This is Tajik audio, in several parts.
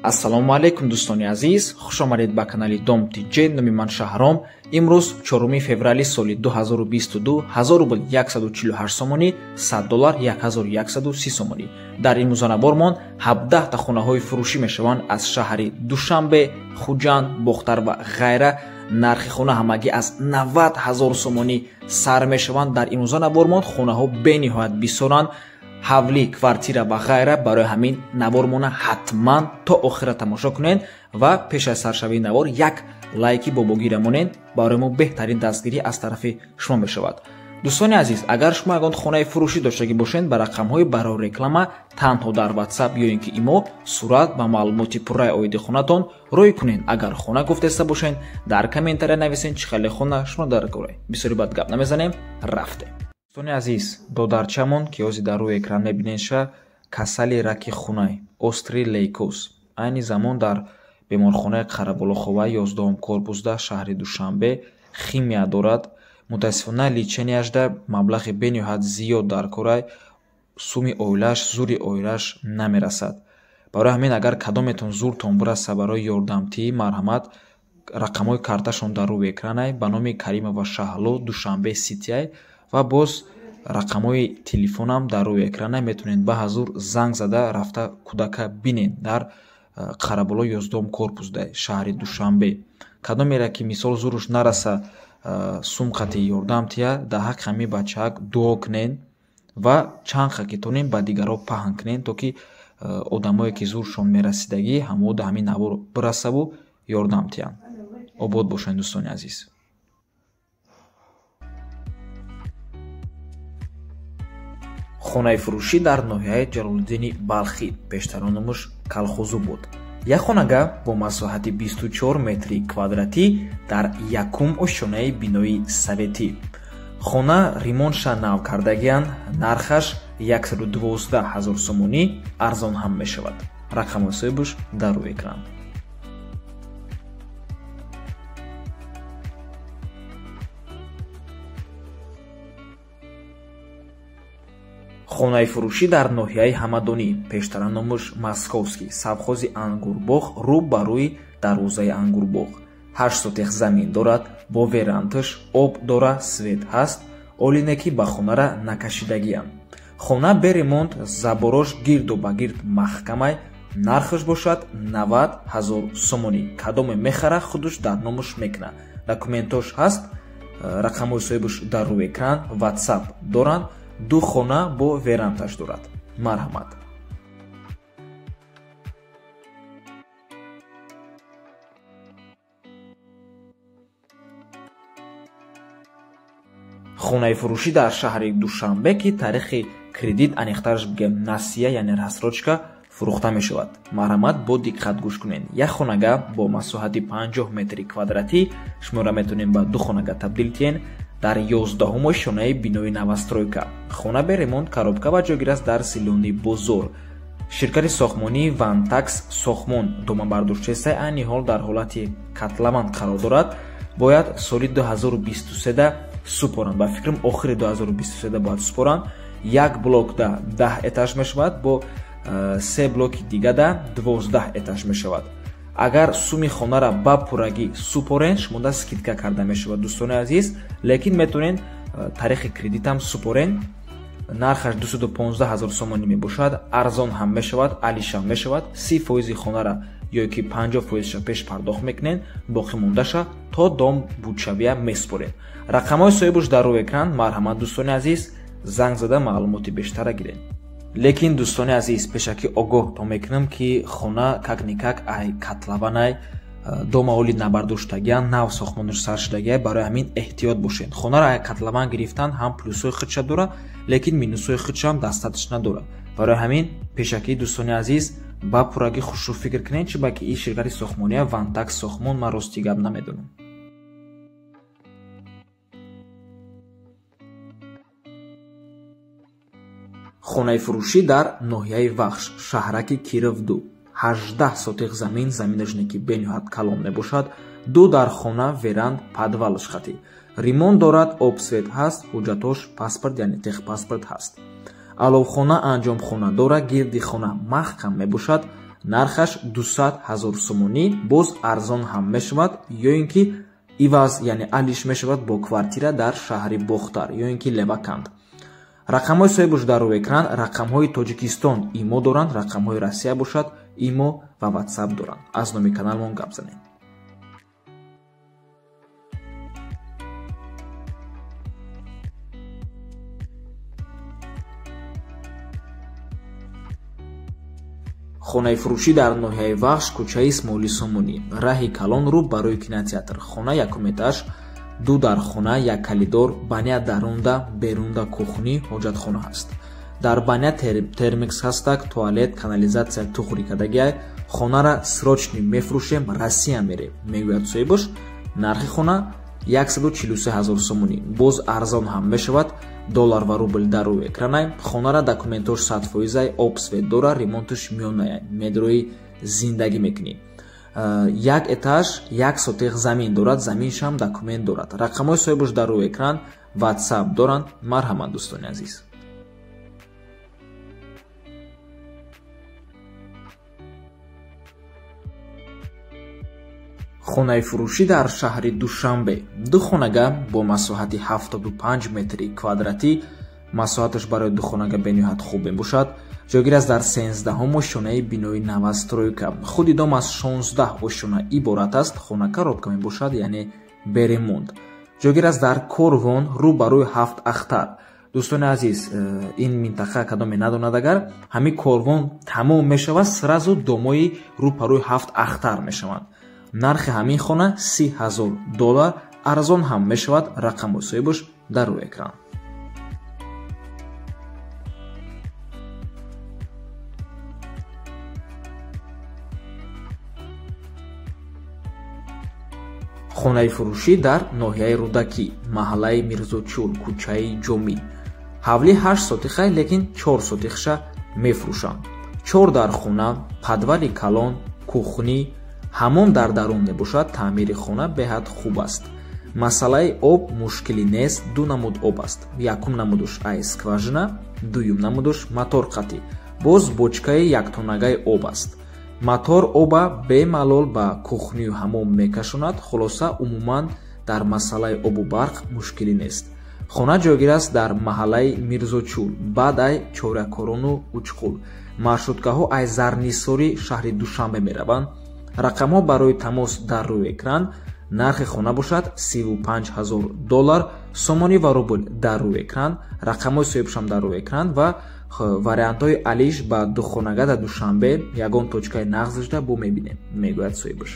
Ассалому алайкум дӯстони азиз, хуш омадед ба канали Дом ТЖ. Номи ман Шаҳром. Имрӯз 4 феврали соли 2022, 1000 рубл 148 сомонӣ, 100 доллар 1130 сомонӣ. Дар ин музанабормон 17 та хонаҳои фурӯшӣ мешаванд аз шаҳри Душанбе, Хуҷанд, Бохтар ва ғайра. Нархи хона ҳамагӣ аз 90 ҳазор сомонӣ сар мешаванд. Дар ин музанабормон хонаҳо бениҳоят бисёранд, ҳавлӣ, квартира ва ғайра. Барои ҳамин навормона ҳатман то охира тамошо кунед ва пеш аз саршавии навор як лайки бобогира монед, барои мо беҳтарин дастгирӣ аз тарафи шумо мешавад. Дӯстони азиз, агар шумо ягон хонаи фурӯшӣ доштагӣ бошед, ба рақамҳои барои реклама танҳо дар WhatsApp ё ин ки имо сурат ва маълумоти пурраи оиди хонатон рӯй кунед. Агар хона гуфтеста бошед, дар комментария нависед чӣ хеле хона шумо дар кора. Бисёри бад гап намезанем, рафтем. Дӯстони азиз, додарчамон ки ҳозир дар рӯи экран мебинедша, касали раки хунай, острый лейкоз, айни замон дар беморхонаи Қараболохова 11 корпусда шаҳри Душанбе химия дорад. Мутаассифона леченияшда маблағи бениҳоят зиёд дар корай, суми оилааш, зури оилааш намерасад. Барои ҳамин агар кадометон зуртон бираса барои ёрдамтӣ, марҳамат, рақамҳои карташон дар рӯи экранай ба номи Каримова Шаҳло, Душанбе Ситиай, ва боз рақамҳои телефонам дар рӯи экрана, метавонед ба ҳазур занг зада рафта кӯдака бинед дар Қараболо 11 корпусда шаҳри Душанбе. Кадомере ки мисол зуруш нараса сум қати ёрдам тия, дар ҳаққи ҳамин бачаак дуо кунед ва чанд қа ки тонед ба дигарҳо паҳн кунед, то ки одамое ки зуршон мерасидагӣ ҳамода да ҳамин навор бирасаву ёрдам тиянд. Обод бошед дӯстони азиз. Хонаи фурӯшӣ дар ноҳияи Ҷалолиддини Балхӣ, пештар номаш Калхозу буд. Як хонага бо масоҳати 24 метри квадратӣ дар якум ошёнаи бинои советӣ. Хона ремонтша нав кардагиянд, нархаш 112 ҳазор сомонӣ, арзон ҳам мешавад. Рақамҳои соҳибаш дар рӯи экран. Хонаи фурӯшӣ дар ноҳияи Ҳамадонӣ, пештара номаш Московский, совхози Ангурбоғ, рӯ ба рӯи дарвозаи Ангурбоғ. 8 сотих замин дорад, бо веранташ, об дора, свет ҳаст, олине ки ба хонара накашидагиям. Хона бе ремонт, заборош гирду ба гирд маҳкамай, нархаш бошад 90 ҳазор сомонӣ. Кадоме мехара, худаш дар номаш мекуна. Документош ҳаст, рақамҳои соҳибаш дар рӯи экран, WhatsApp доранд. Ду хона бо веранташ дорад. Марҳамат. Хонаи фурӯшӣ дар шаҳри Душанбе, ки таърихи кредит, аниқтараш бигем насия, яъне рассрочка, фурӯхта мешавад. Марҳамат, бо диққат гӯш кунед. Як хонага бо масоҳати 50 метри квадратӣ шуморо метавонем ба ду хонага табдил диҳем дар 11 ошёнаи бинои новостройка. Хона бе ремонт, коробка ва ҷойгир аст дар Силони бозор. Ширкати сохтмонии Вантакс сохтмон доманбардоштаеста, айни ҳол дар ҳолати котлован қарор дорад. Бояд соли 2023 супоранд. Ба фикрам охири 2023 бояд супоранд. Як блокда 10 этаж мешавад, бо се блоки дигада 12 этаж мешавад. Агар суми хонара ба пуррагӣ супорен, шумода скидка карда мешавад дӯстони азиз, лекин метавонед таърихи кредитам супорен. Нархаш 215 ҳазор сомонӣ мебошад, арзон ҳам мешавад, алишам мешавад. 30% хонара ё ки 50%-ша пеш пардохт мекунед, боқӣ мондаша то дом бучавия месупоред. Рақамҳои соҳибаш дар рӯи экран. Марҳамат дӯстони азиз, занг зада маълумоти бештара гиред. Лекин дӯстони азиз, пешакӣ огоҳтон мекунам, ки хона как-никак ай котлованай, дома оли набардоштагия, нав сохтмонаш сар шудагия, барои ҳамин эҳтиёт бошед. Хонаро ай котлован гирифтан ҳам плюсҳои худша дорад, лекин минусҳои худшаам достаточно дорад. Барои ҳамин пешакӣ дӯстони азиз ба пуррагӣ хушрӯ фикр кунед, чӣ ба ки ин ширкати сохтмония Вантакс сохтмон, ман рости гап намедонам. Хонаи фурӯшӣ дар ноҳияи Вахш, шаҳраки Киров 2, 18 сотих замин, заминаш неки бениҳоят калон мебошад, ду дар хона, веранд, подвалаш хатӣ. Ремонт дорад, об, свет ҳаст, ҳуҷҷатош паспорт, яъне техпаспорт ҳаст. Аловхона, анҷомхона дора, гирди хона маҳкам мебошад, Нархаш 200 000 сомонӣ, боз арзон ҳам мешавад ё ин ки иваз, яъне алиш мешавад бо квартира дар шаҳри Бохтар ё ин ки Леваканд. Рақамҳои соҳибаш дар рӯи экран, рақамҳои Тоҷикистон ИМО доранд, рақамҳои Россия бошад ИМО ва WhatsApp доранд. Аз номи каналмон гап занед. Хонаи фурӯшӣ дар ноҳияи Вахш, кӯчаи Исмоили Сомонӣ, раҳи калон рӯ барои кинотеатр. Хона якум этаж, 2 дархона, як калидор, баня дарунда, берунда кухни, ҳоҷатхона ҳаст. Дар баня термикс ҳастак, туалет, канализатсия тухри кардагиай. Хонара срочно мефурӯшем, Россия мерем, мегӯяд соҳибаш. Нархи хона 143 000 сомонӣ, боз арзон ҳам мешавад. Доллар ва рубл дар рӯи экранай. Хонара документош 100%, об свет дора, ремонташ миёнае, медрои зиндагӣ мекунӣ. Як этаж, 1 сотих замин дорад, заминшам документ дорад. Рақамҳои соҳибаш дар рӯи экран, WhatsApp доранд. Марҳамат дӯстони азиз. Хонаи фурӯшӣ дар шаҳри Душанбе. 2 хонага бо масоҳати 75 метри квадратӣ. Масоҳаташ барои 2 хонага бениҳоят хуб мебошад. Ҷойгир аст дар 13-ум ошёнаи бинои новостройка. Худи дом аз 16 ошёна иборат аст. Хона коробка мебошад, яъне беремонт. Ҷойгир аст дар Корвон, рӯ ба рӯи 7 ахтар. Дӯстони азиз, ин минтақа кадоме надонад, агар ҳамин Корвон тамом мешавад, сразу домои рӯ ба рӯи 7 ахтар мешаванд. Нархи ҳамин хона 30 000 доллар, арзон ҳам мешавад. Рақамҳои соҳибаш дар рӯи экран. Хонаи фурӯшӣ дар ноҳияи Рӯдакӣ, маҳаллаи Мирзочул, кӯчаи Ҷомӣ. Ҳавлӣ 8 сотихай, лекин 4 сотихша мефурӯшанд. 4 дархона, падвали калон, кухни, ҳамон дар дарун мебошад. Таъмири хона беҳад хуб аст. Масъалаи об мушкилӣ нест, 2 намуд об аст. Якум намудуш ай скважина, дуюм намудуш мотор қатӣ. Боз бочкаи яктонагаи об аст. Мотор оба бемалол ба кухнию ҳамом мекашонад. Хулоса, умуман дар масъалаи обу барқ мушкилӣ нест. Хона ҷойгир аст дар маҳаллаи Мирзочул, баъд ай Чорякорону Учқул. Маршруткаҳо ай Зарнисори шаҳри Душанбе мераванд. Рақамҳо барои тамос дар рӯи экран. Нархи хона бошад 35 000 доллар, сомонӣ ва рубл дар рӯи экран. Рақамҳои соҳибшам дар рӯи экран ва вариантҳои алиш ба духонага дар Душанбе ягон точкаи нағз шуда бо мебинем, мегӯяд соҳибаш.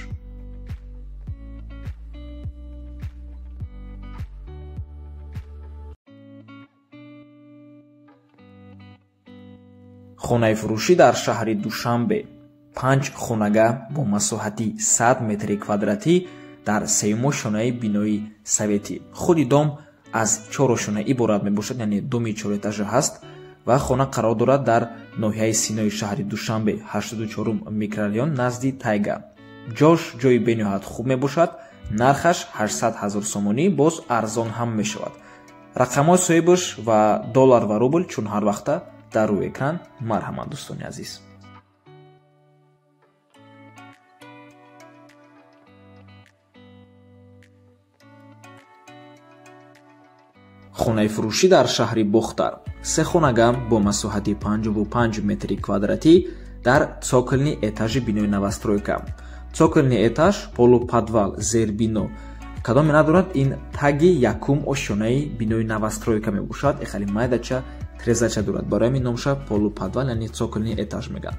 Хонаи фурӯшӣ дар шаҳри Душанбе. 5 хонага бо масоҳати 100 метри квадратӣ дар 3-юм ошёнаи бинои советӣ. Худи дом аз 4 ошёна иборат мебошад, яъне доми 4 этажа ҳаст ва хона қарор дорад дар ноҳияи Синои шаҳри Душанбе, 84-ум микрорайон, назди Тайга. Ҷош ҷои бениҳоят хуб мебошад. Нархаш 800 000 сомонӣ, боз арзон ҳам мешавад. Рақамҳои соҳибаш ва доллар ва рубл чун ҳар вақта дар рӯи экран. Марҳамат дӯстони азиз. Хонаи фурӯшӣ дар шаҳри Бохтар. 3 хонага бо масоҳати 55 метри квадратӣ дар цокольни этажи бинои новостройка. Цокольни этаж, полуподвал, зербино. Кадоме надорад, ин таги якум ошёнаи бинои новостройка мебошад. Эхали майдача, трезача дорад. Барои ҳамин номша полуподвал, яъне цокольни этаж мегӯянд.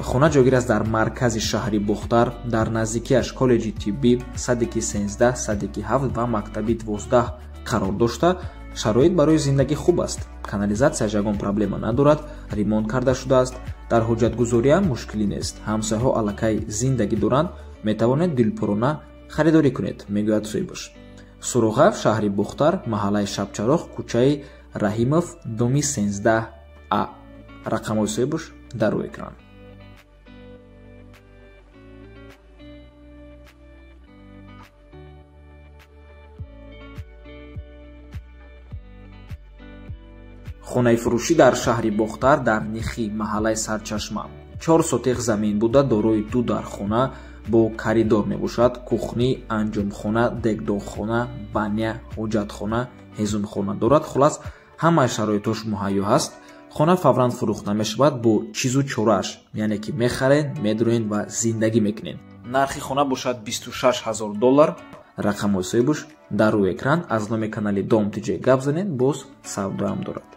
Хона ҷойгир аст дар маркази шаҳри Бохтар, дар наздикиаш коллеҷи тиббӣ, садики 13, садики 7 ва мактаби 12 қарор дошта. Шароит барои зиндагӣ хуб аст. Канализатсияш ягон проблема надорад, ремонт карда шудааст. Дар ҳуҷҷатгузориам мушкилӣ нест. Ҳамсояҳо аллакай зиндагӣ доранд, метавонед дилпурона харидорӣ кунед, мегӯяд соҳибаш. Суроға шаҳри Бохтар, маҳаллаи Шабчароғ, кӯчаи Раҳимов, доми 13 А. Рақамҳои соҳибаш дар рӯи экран. Хонаи фурӯшӣ дар шаҳри Бохтар дар Нихи, маҳаллаи Сарчашма. 4 сотих замин буда, дорои 2 дархона бо коридор мебошад, кухни, анҷомхона, дегдонхона, баня, ҳоҷатхона, ҳезумхона дорад. Хулас, ҳамаи шароитош муҳайё ҳаст. Хона фавран фурӯхта мешавад бо чизу чорааш, яъне ки мехарен, медроен ва зиндагӣ мекунен. Нархи хона бошад $26,000. Рақамҳои соҳибаш дар рӯи экран. Аз номи канали Дом ТЖ гап занед, боз савдоам дорад.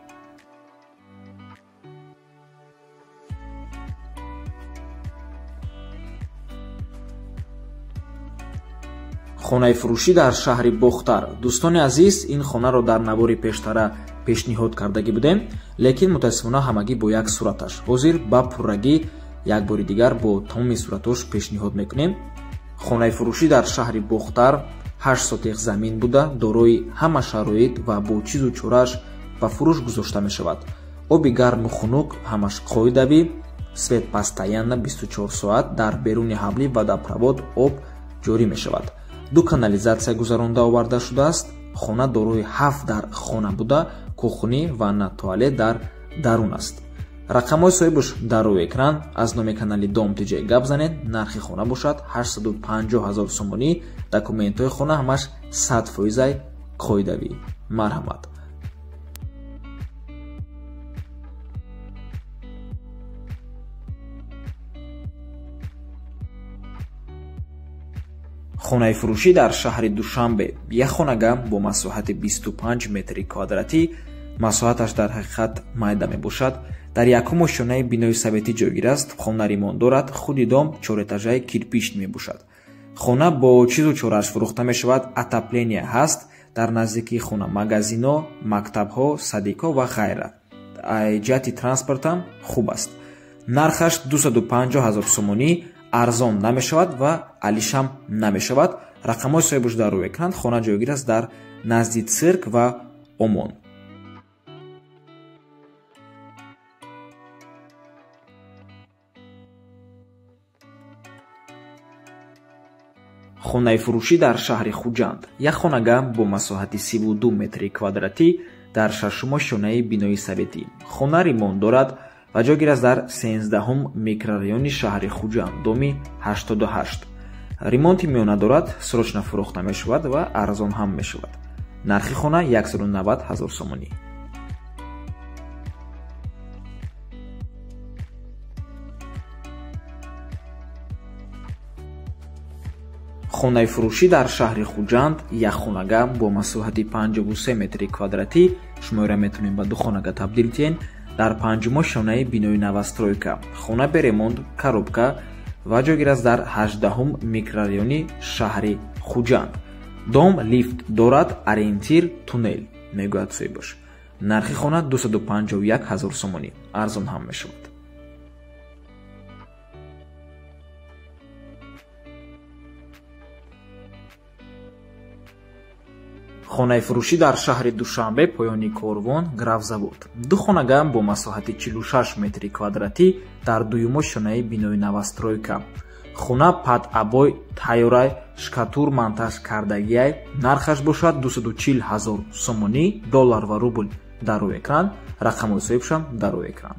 Хонаи фурӯшӣ дар шаҳри Бохтар. Дӯстони азиз, ин хонаро дар навори пештара пешниҳод кардагӣ будем, лекин мутаассифона ҳамагӣ бо як сураташ. Ҳозир ба пуррагӣ як бори дигар бо тамоми суратош пешниҳод мекунем. Хонаи фурӯшӣ дар шаҳри Бохтар 8 сотих замин буда, дорои ҳама шароит ва бо чизу чорааш ба фурӯш гузошта мешавад. Оби гарму хунук ҳамаш қоидавӣ, свет постоянно 24 соат, дар беруни ҳавлӣ водопровод об ҷорӣ мешавад. 2 канализатсия гузаронда оварда шудааст. Хона дорои 7 дар хона буда, кухни, ванна, туалет дар дарун аст. Рақамҳои соҳибаш дар рӯи экран. Аз номи канали Дом ТЖ гап занед. Нархи хона бошад 850,000 сомонӣ. Документҳои хона ҳамаш 100% қоидавӣ. Марҳамат. Хонаи фурӯшӣ дар шаҳри Душанбе. Як хонага бо масоҳати 25 метри квадратӣ. Масоҳаташ дар ҳақиқат майда мебошад. Дар якум ошёнаи бинои советӣ ҷойгир аст. Хона ремонт дорад. Худи дом чорэтажаи кирпич мебошад. Хона бо чизу чорааш фурӯхта мешавад. Отопление ҳаст. Дар наздикии хона магазино, мактабҳо, садикҳо ва ғайра. Ҷиҳати транспортам хуб аст. Нархаш 250,000 сомонӣ. Арзон намешавад ва алишам намешавад. Рақамҳои соҳибаш дар рӯи экран. Хона ҷойгир аст дар назди цирк ва Омон. Хонаи фурӯшӣ дар шаҳри Хуҷанд. Як хонага бо масоҳати 32 метри квадратӣ дар шашум ошёнаи бинои советӣ. Хона ремонт дорад ва ҷойгир аст дар 13 микрорайони шаҳри Хуҷанд, доми 88. Ремонти миёна дорад, срочно фурӯхта мешавад ва арзон ҳам мешавад. Нархи хона 190,000 сомонӣ. Хонаи фурӯшӣ дар шаҳри Хуҷанд. Як хонага бо масоҳати 53 метри квадратӣ. Шуморо метавонем ба 2 хонага табдил диҳем. Дар панҷум ошёнаи бинои новостройка. Хона бе ремонт, коробка ва ҷойгир аст дар 18 микрорайони шаҳри Хуҷанд. Дом лифт дорад, ориентир туннел, мегӯяд соҳибаш. Нархи хона 251,000 сомонӣ. Арзон ҳам мешавад. Хонаи фурӯшӣ дар шаҳри Душанбе, поёни корвон, Графзавод. 2 хонага бо масоҳати 46 метри квадратӣ дар дуюм ошёнаи бинои новостройка. Хона под обой тайёрай, шкатур монтаж кардагиай. Нархаш бошад 240,000 сомонӣ. Доллар ва рубл дар рӯи экран. Рақамҳои соҳибашам дар рӯи экран.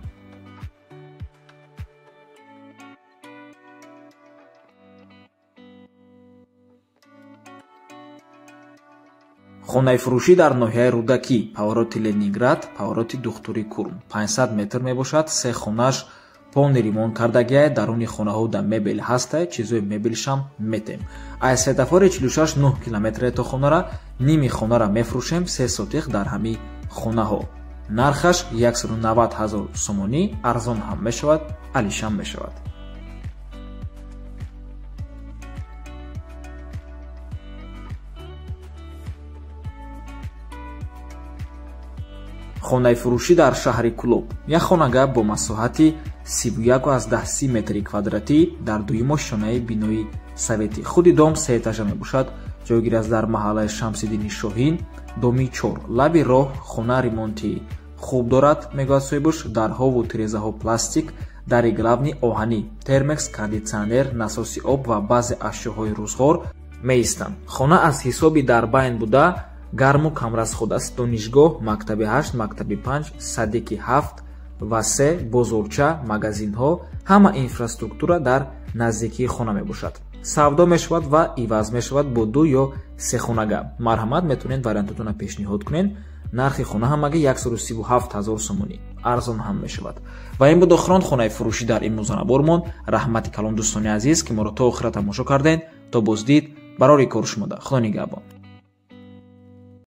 Хонаи фурӯшӣ дар ноҳияи Рӯдакӣ, повороти Ленинград, повороти Духтури Курм. 500 метр мебошад. 3 хонаш полный ремонт кардагиай. Даруни хонаҳо да мебел ҳастай, чизои мебелшам метем. Аз светофори 46 9 километре то хонара, ними хонара мефурӯшем, 3 сотих дар ҳами хонаҳо. Нархаш 190,000 сомонӣ. Арзон ҳам мешавад, алишам мешавад. Хонаи фурӯшӣ дар шаҳри Кулоб. Як хонага бо масоҳати 31,30 метри квадратӣ дар дуюм ошёнаи бинои советӣ. Худи дом 3 этажа мебошад. Ҷойгир аст дар маҳаллаи Шамсиддини Шоҳин, доми 4. Лаби роҳ хона ремонти хуб дорад, мегӯяд соҳибаш. Дарҳову тирезаҳо пластик, дари главни оҳанӣ, термекс, кондитсионер, насоси об ва баъзе ашёҳои рӯзғор меистанд. Хона аз ҳисоби дар байн буда гарму камрасход аст. Донишгоҳ, мактаби 8, мактаби 5, садики 7 Васеъ, бозорча, магазинҳо, ҳама инфраструктура дар наздикии хона мебошад. Савдо мешавад ва иваз мешавад бо ду ё се хонага. Марҳамат, метавонед вариантотонро пешниҳод кунед. Нархи хона ҳамагӣ 137 ҳазор сомонӣ, арзон ҳам мешавад. Ва ин буд охирон хонаи фурӯшӣ дар имрӯзанабормон. Раҳмати калон, дӯстони азиз, ки моро то охира тамошо кардед. То боздид, барори кор шумода. Худо нигаҳбон.